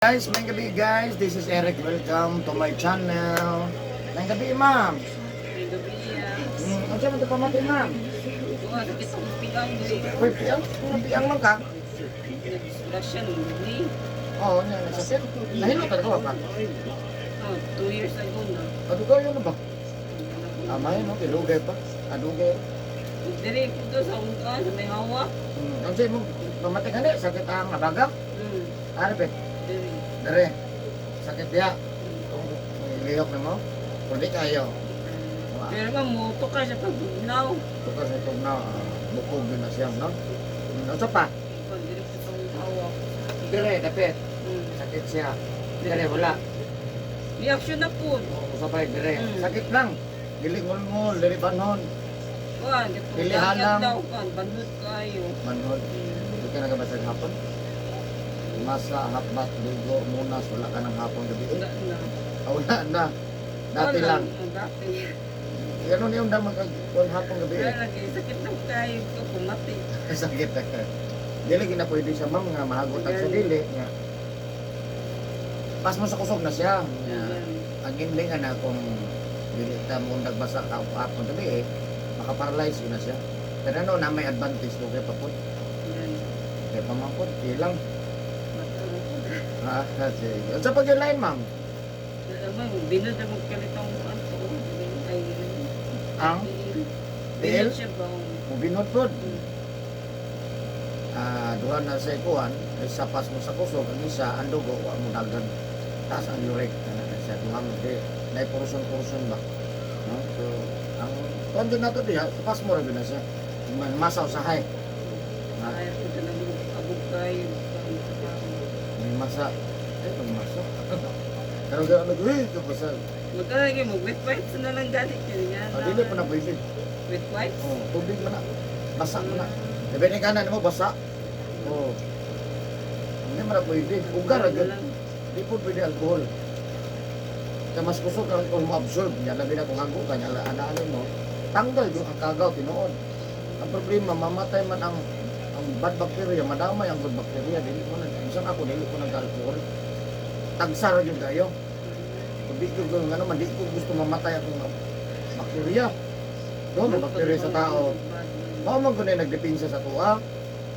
Guys, maayong gabii, guys. This is Eric. Welcome to my channel. Maayong gabii, ma'am. Maayong gabii ah. Ano siya pamati, ma'am? Kuha, sakit akong piang diri. Uy, piang? Piang man ka? Nag-disgrasya nung ni. Oo, niya, nasakit. Nahilo ka ka? Oh, 2 years ago na. Adugay yun na ba? Amay, no? Ilugay pa. Adugay. Diri ko to sa ungka, sa may hawak. Ano siya mo? Pamati ka ni? Sakit ang abaga? Hmm, Ano pe? diri. Dere. Sakit diya. Kung lihok na mo? Kung di kayo. Pero nga, moto ka siya pag bugnaw. Tukar sa itong na, bukog yun na siya, no? Ano pa? Kuha, diri ko sa hawak. Dere, dapit. Sakit siya. Dere, wala. Reaction na po. Oo, sabay, dire. Mm. Sakit lang. Dili ngulngul, dili banhon. Kuha, katong Dili dagat halang. daw, kuha, bandot kayo. Banhon. Hindi ka nagabasa sa hapon? Masa, hapbat, dugo, munas, wala ka ng hapon gabi. Wala na. Ah, wala na. Dati Wala lang. na, dati. Ganun yung damag kung hapon gabi. Wala lagi, sakit na kayo ko, kumati. Sakit. Dili gina pwede siya, ma'am, nga mahagutan sa dili. Nga. Pas mo sa kusog na siya. Nga. Ang ending nga na kung dili ta mo nagbasa ka hapon gabi eh, makaparalyze yun na siya. Pero ano na may advantage do kay papod. Yan. Kay pamangkot, ilang. Mata mo po. Ah, sige. Sa pag line, ma'am, Alam mo, binod na magkalitong ato. Ay, ang tiil. tiil, Binod siya ba? mubinod pod. Ah, duha na sa ikuan, isa pas mo sa kusog, ang isa ang dugo wa mo dagan. Taas ang uric ana na siya duha mo di nay portion-portion ba. No? So, ang kuan din nato diha, sa pas mo ra gyud na siya. Masaw sa hay. Ah, Ay, ako talaga abog kayo. May masa. Eh, pag masa. Pero gano'n nag, eh, kapasa. Magkalagi mo, wet wipes na lang galit yun. Nga Ah, dili pa na pwede. Wet wipes? Oh, tubig man na. Basa man na. Depende ka na mo, basa. Oh. Hindi man na pwede. Ugar, Ano agad. lang. Di po pwede alcohol. Kaya mas kusog ang alcohol mo absorb niya. Labi na kung hago ka niya, anaanin mo. Tanggal yung ang kagaw, tinuod. Ang problema, mamatay man ang bad bacteria, madamay ang good bacteria. Dili mo na. Minsan ako, dili ko nag-alcohol. Tagsara yun kayo. Kung di ko, ano, man, di ko gusto mamatay akong bacteria. Doon, may bacteria sa tao. Mao man gud na nagdepensa sa tuwa.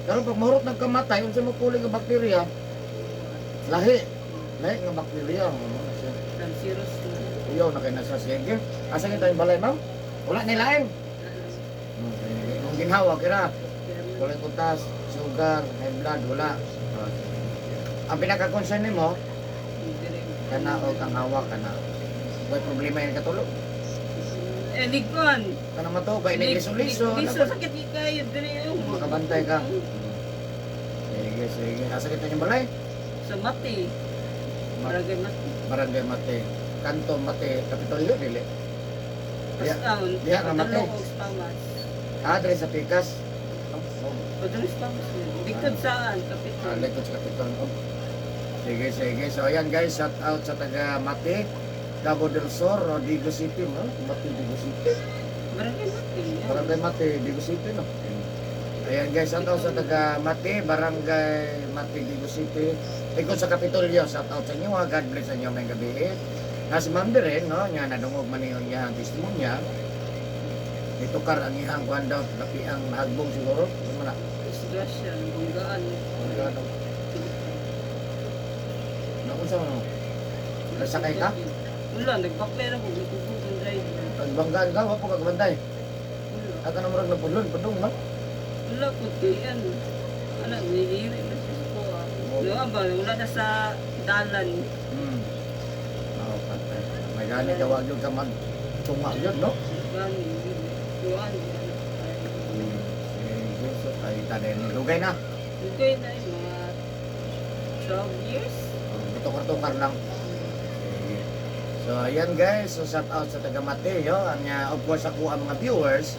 Pero pag mahurot ng kamatay, unsa mo puli nga bakterya? Lahi. Lahi nga bakterya. Ano na siya? Cancerous na. Uyaw na kay nasa sige. Asa kita yung balay, ma'am? Wala ni lain. Okay. Kung ginhawa kira, wala kutas, sugar, high blood, wala. Ang pinaka-concern nimo, kana o kang hawak kana. May problema yan katulog. Eh, liguan. Kana mato ba inigliso-liso. Liso, sakit ni kayo. Dili yung. Makabantay ka. Sige, sige. Asa kita yung balay? Sa Mati. Barangay Mati. Barangay Mate. Kanto Mate, Kapitolyo, dili. Diya, Basta, diya nga Mate. Padulong og Stamas. Ah, diri sa Pikas. Oh. Padulong Stamas. Likod saan? Kapitol. Ah, likod sa Kapitol. Oh. Sige, sige. So, ayan guys, shout out sa taga Mate, Davao del Sur, Rodrigo City, no? Mate, Digo City. Barangay Mati. Yan. Barangay Mate, Digo City, no? Ayan guys, shout out sa taga Mate, Barangay Mate, Digo City. Likod sa Kapitolyo, shout out sa inyo, ha. God bless sa inyo maayong gabii. Na si Ma'am Dire, no? Nga nadungog man yung iyang testimonya. Itukar ang iyang kuan daw, lapi ang hagbong siguro. Ano man na? Disgrasya. Banggaan. Ano? Nakunsa mo? Nasakay ka? Wala, nagbaklay na ko. Nagtugog ang driver. Pagbanggaan ka, wa po kagbantay. Wala. At ano murag na pudlon, padung man. Wala ko kay ano. Wala, niliri na siya sa kuha. Wala ba? Wala na sa dalan. Oo, patay. May gani ka, wag yun ka mag tunga yun, no? Gani. Kuhaan. Sige, so ay tanay ni lugay na. Lugay na yung mga 12 years. Tukar-tukar lang. Sige. So ayan guys, so shout out sa taga Mateo, ang of course ako ang mga viewers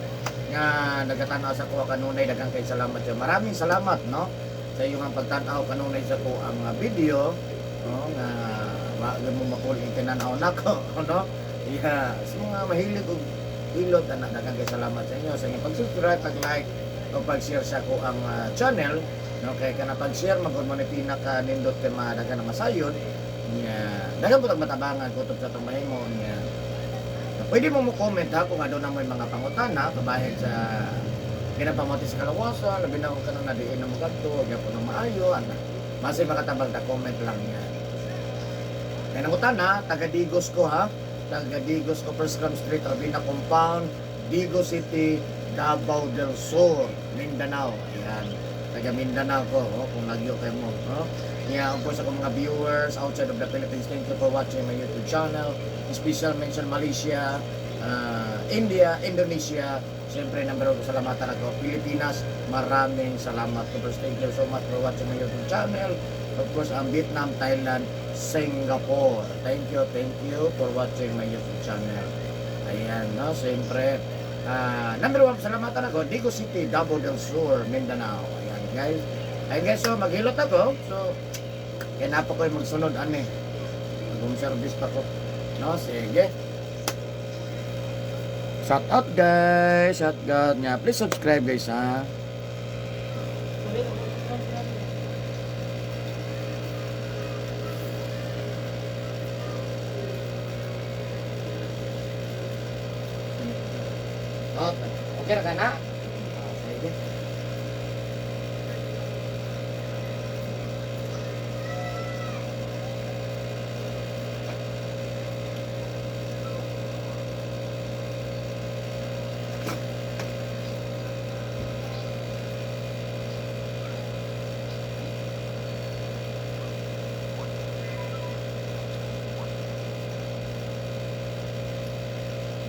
nga nagatanaw sa kuha kanunay, daghang kay salamat siya. Maraming salamat, no, sa iyong ang pagtan-aw kanunay sa ko ang video, no, nga wa gyud mo makul ang tinanaw nako, no. Yeah, sa mga mahilig og hilot ana, daghang kay salamat sa inyo sa inyong pag-subscribe, pag-like o pag-share sa ko ang channel. No, kay kana pag-share man gud mo ni pinaka nindot kay mahalaga na masayon nya daghan po tag matabangan kutob sa atong mahimo nya. Pwede mo mo comment ha kung ano na mo yung mga pangutana kabahin sa ginapamati sa kalawasan, labi na kung kanang nadiin na mo kadto, gyapon na maayo, ana. Masay makatabang ta comment lang niya. Kaya nangutana, taga Digos ko ha. Taga Digos ko, First Cram Street, Rabina Compound, Digos City, Davao del Sur, Mindanao. Ayan. Taga Mindanao ko, oh, kung nagyo kayo mo. No? Yeah, of course, akong mga viewers outside of the Philippines, thank you for watching my YouTube channel. Special mention Malaysia, India, Indonesia. Siyempre, number one, salamatan ako. Pilipinas, maraming salamat. Of course, thank you so much for watching my YouTube channel. Of course, ang Vietnam, Thailand, Singapore. Thank you for watching my YouTube channel. Ayan, no? Siyempre, number one, salamatan ako, Digos City, Davao del Sur, Mindanao. Ayan, guys. Ayan, guys, so maghilot ako. So, kaya na po ko yung magsunod, ane. Mag-home service pa ko. No, sige. Shout out, guys. Shout out nga. Please subscribe, guys, ha. Okay, okay na ka na? Ah, sige.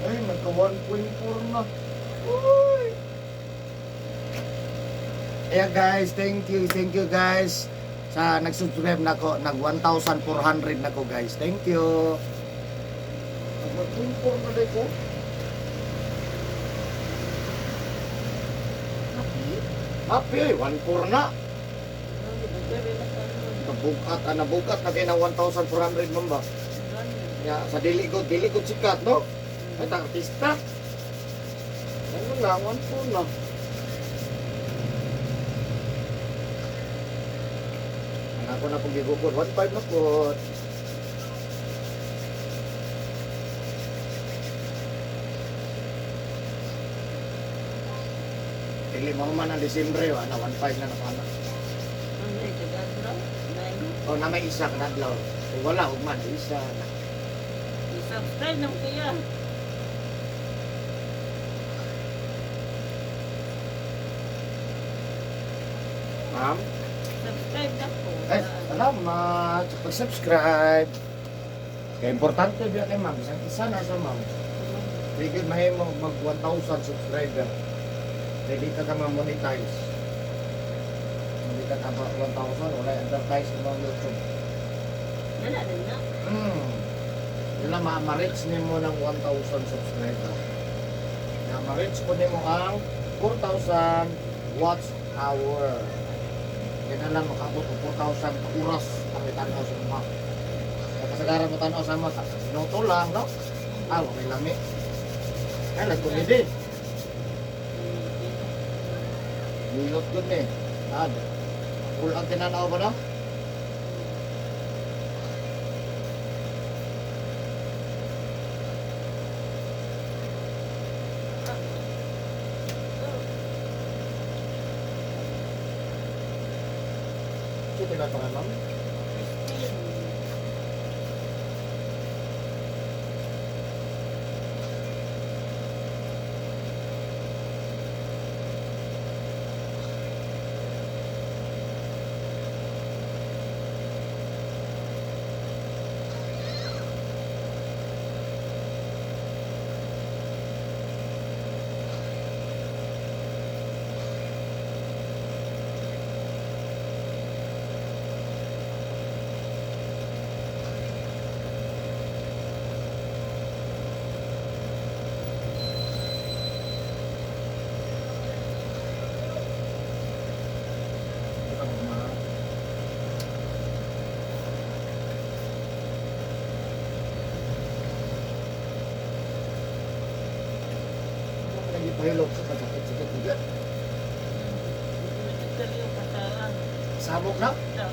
Ay, nagka 1.4 na. Uy! Ayan guys, thank you guys. Sa nag-subscribe na ko, nag 1,400 na ko guys. Thank you. Nag 1.4 na dahil ko. Happy? Happy, 1.4 na. Nabukat, nabukat na kayo ng 1,400 man ba? Ya, sa dili ko sikat, no? Ay, artista. Ano lang, 1.4 na. Ang ako na pong gigukod, 1.5 na po. Dili mo man ang Disyembre, wala, 1.5 na na na. O na may isa kada adlaw. Kung wala, ugman, isa na. I-subscribe na mo kaya. Ma'am? Subscribe na po. Ay, salamat sa pag-subscribe. Kaya importante biya kay ma'am, isang isa na sa ma'am. Di kayo mahimo mag 1,000 subscriber. Dili ka ka ma-monetize. Hindi ka ka 1,000, wala advertise sa mga YouTube. Wala na na. Yun lang, ma-reach nimo ng 1,000 subscriber. Na ma-reach po nimo ang 4,000 watch hour. Yan na lang, makabot og 4,000 ka oras ang itanaw sa mga. Kaya kasagaran mo tanaw sa mga, sa sinuto lang, no? Ah, may lami. Ay, nagkumidi. Nilot yun eh. Ah, full ang tinanaw ba, no? Ito ba ito, ma'am? Christine. Ito, ma'am. Ano mo nagipahilok sa kasakit-sakit juga? Nagkaliw kasaan. Samok na. Yan.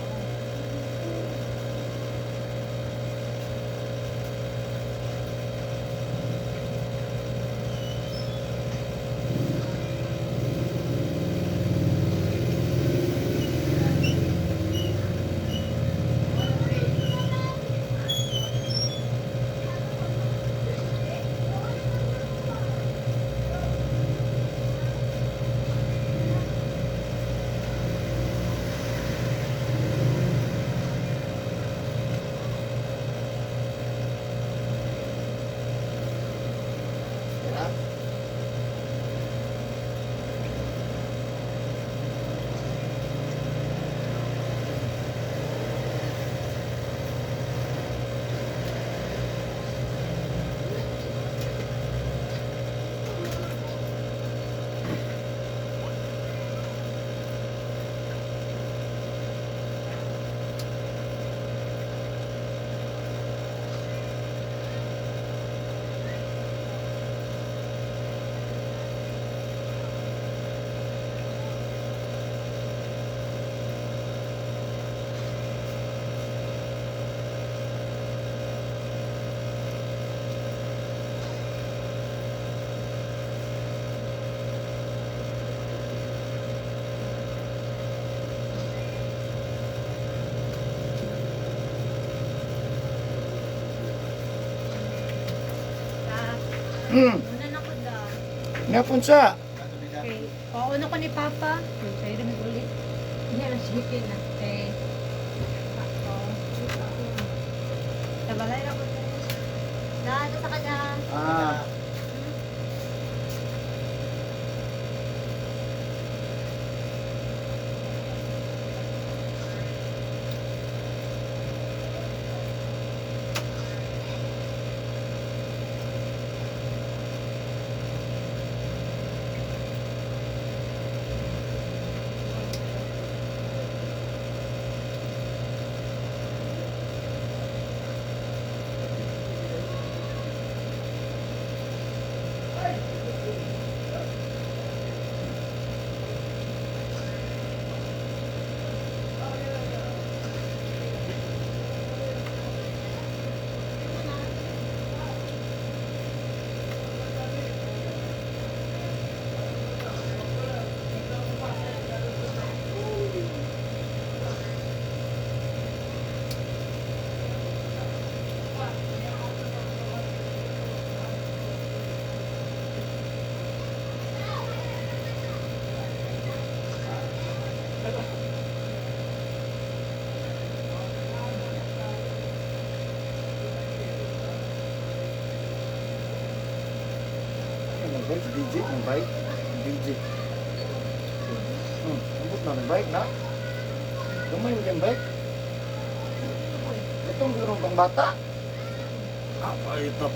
Una na ko da. Ngapon sa. Okay. Oo, una ko ni Papa. Okay, sa'yo rin uli. Hindi na sige na. Okay. Ako. Tabalay na ko. Da, nasa ka da. Ah. Ano bike? DJ ng bike? DJ. Ambot na ng bike na. Gamay mo yung bike. Itong gurong pang bata. Apa ito?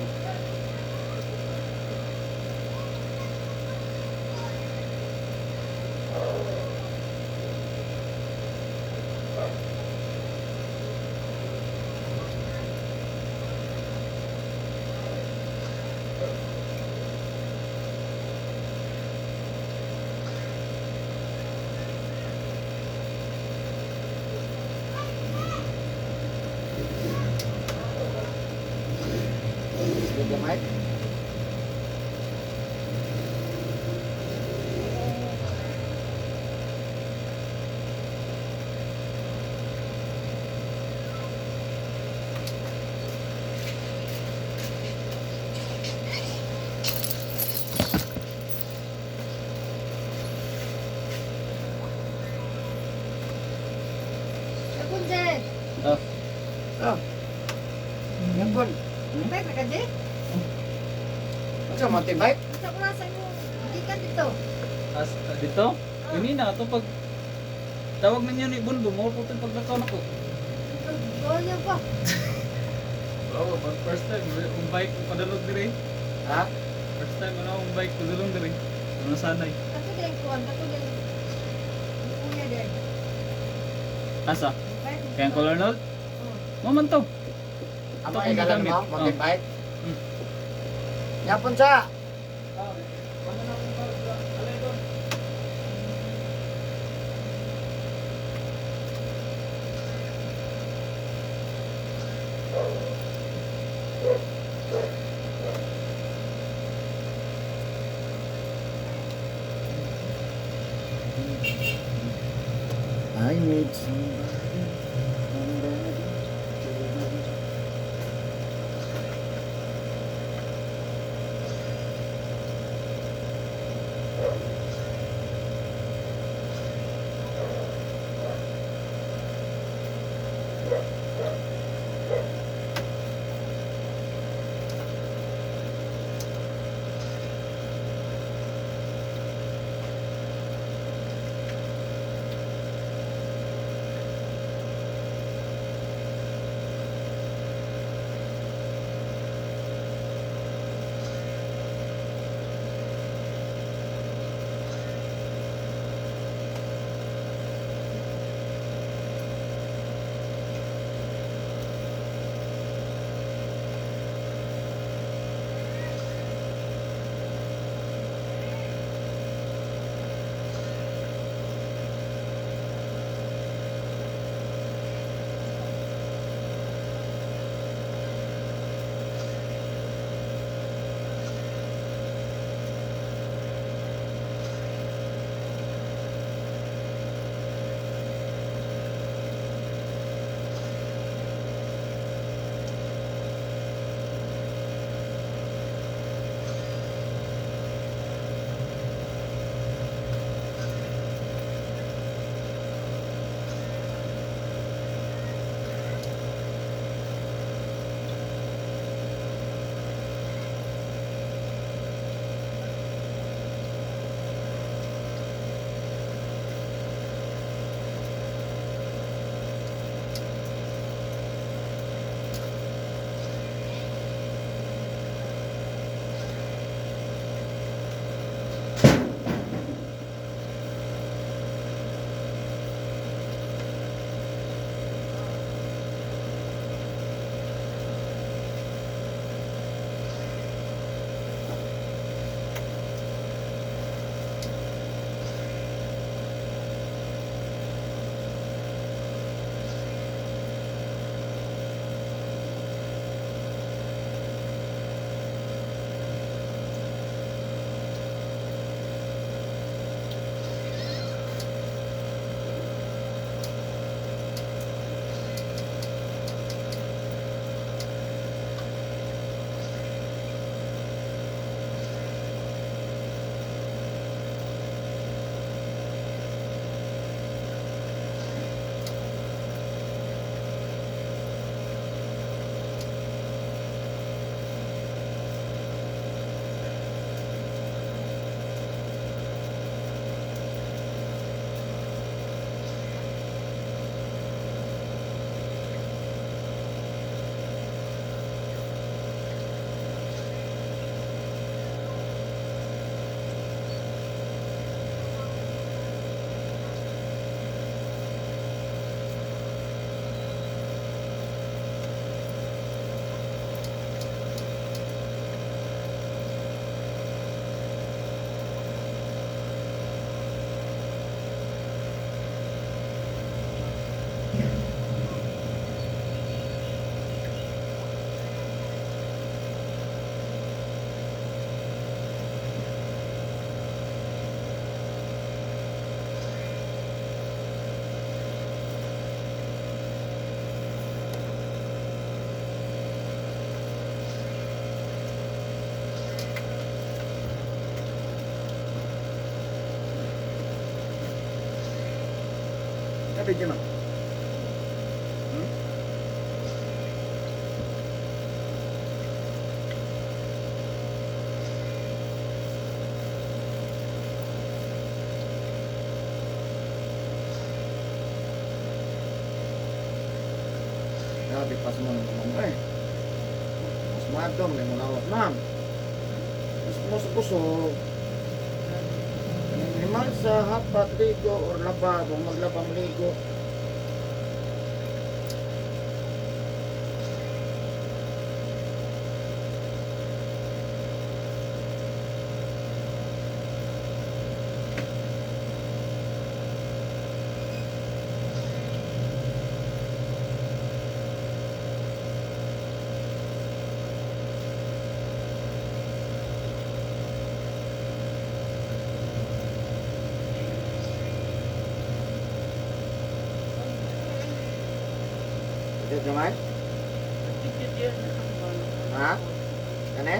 Sige, gamay. Rapunzel. Ah. Ah. Ngapon. Bye, ka di? Ano sa mountain bike? Sa klasa mo. Hindi ka dito. As, dito? Ini na ito pag tawag ninyo ni Bunbo, mo po ito paglakaw na ko. Goyo ko. Oo, pag first time, ang bike ko padalog dire. Ha? First time ano ang bike padalog dire. Ano sanay. Kato din kuwan, kato din. Kuya din. Asa? Bye. Kaya ang color Arnold? Oh. Mo man to. Amo Ito ay kong galan gigamit. mo, mountain Oh. bike. Ngapon sa. Need somebody, somebody to love. Video, ma'am. Grabe, pas mo naman, ma'am. Eh, mas madong, may mga lawat, ma'am. Mas mo sa kusog. Kanang sa hapat, ligo, or laba, kung maglaba, maligo. Sakit gamay? Ha? Kani?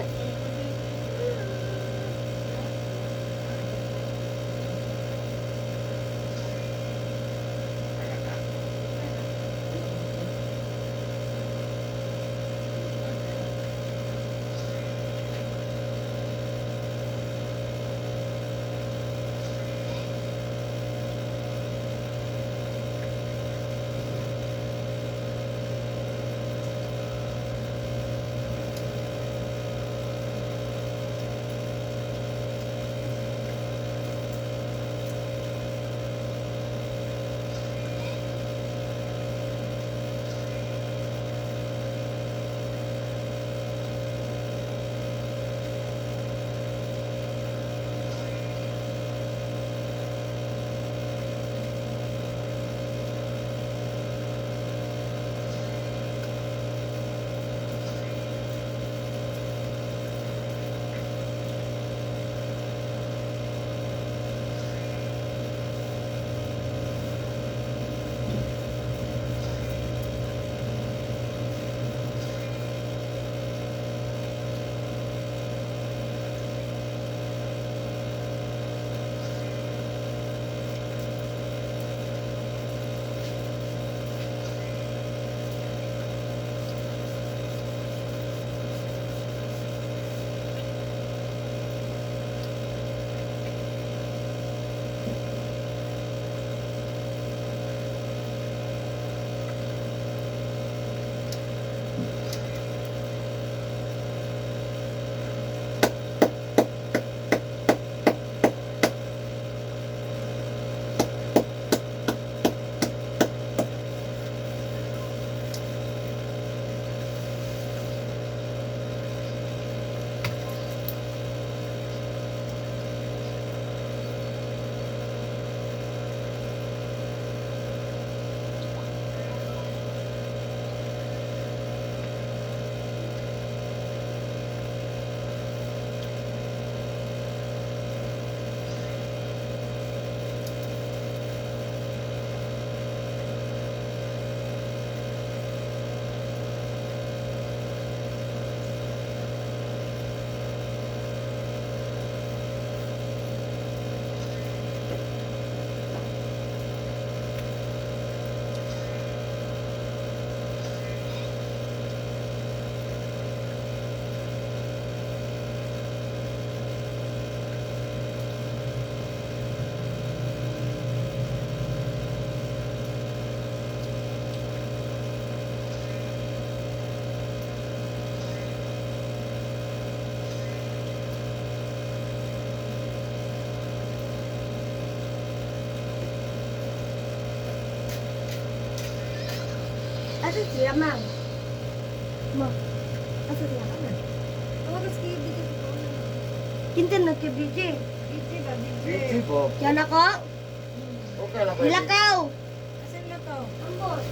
Asa siya, ma'am? Ma, asa siya? Ako kasi kay BJ ko. Kinta na kay BJ. BJ ba? BJ. BG po. Yan ako? Okay lang kayo. Hilakaw! Asan na to? Ambot.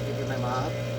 Hindi may mahat.